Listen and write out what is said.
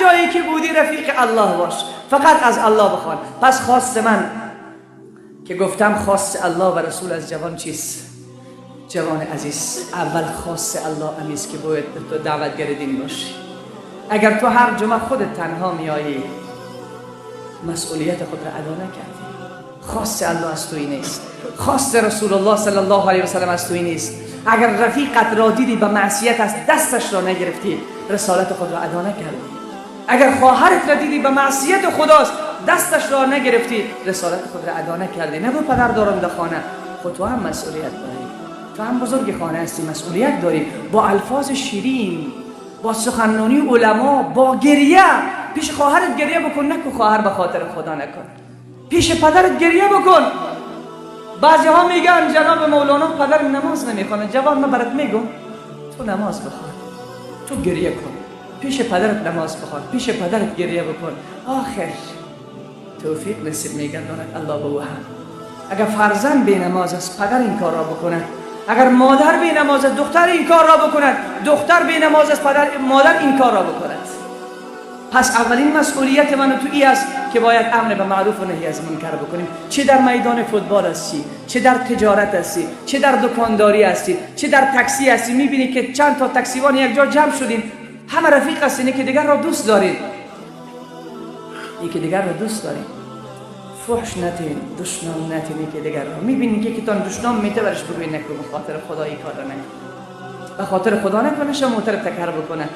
جایی که بودی رفیق الله باش، فقط از الله بخوان. پس خواست من که گفتم خواست الله و رسول از جوان چیست؟ جوان عزیز، اول خواست الله امیست که باید تو دعوتگر دین باشی. اگر تو هر جمعه خودت تنها میایی، مسئولیت خود را ادا نکردی. خواست الله از توی نیست، خواست رسول الله صلی الله علیه و سلم از توی نیست. اگر رفیقت را دیدی به معصیت است، دستش را نگرفتی، رسالت خود را ادا نکردی. اگر خواهرت را دیدی به معصیت خداست، دستش را نگرفتی، رسالت خود را ادا نکردی. نگو پدر دارم در خانه، خود تو هم مسئولیت داری، تو هم بزرگ خانه هستی، مسئولیت داری. با الفاظ شیرین، با سخنرانی علما، با گریه پیش خواهرت گریه بکن. نکو خواهر، به خاطر خدا نکن. پیش پدرت گریه بکن. بعضی ها میگن جناب مولانا، پدر نماز نمیخونه. جوان، من برات میگم تو نماز بخوان، تو گریه کن پیش پدرت، نماز بخوان، پیش پدرت گریه بکن. آخر توفیق نصیب میگرداند الله به او هم. اگر فرزند بی نماز است، پدر این کار را بکند. اگر مادر بی نماز است، دختر این کار را بکند. دختر بی نماز است، پدر مادر این کار را بکند. پس اولین مسئولیت من و تو ای است که باید امر به معروف و نهی از منکر بکنیم. چه در میدان فوتبال هستی، چه در تجارت هستی، چه در دکانداری هستی، چه در تاکسی هستی، میبینی که چند تا تاکسیوان یک جا جمع شدین، همه رفیق هستین، یکی دیگر را دوست دارین، یکی دیگر را دوست دارین، فحش نتین، دشنام نتین یکی دیگر را. میبینی که یکی تان دشنام میته، برش بگوی نکن، به خاطر خدا این کار را نکن، به خاطر خدا نکنه، شما موتر تکر بکنه.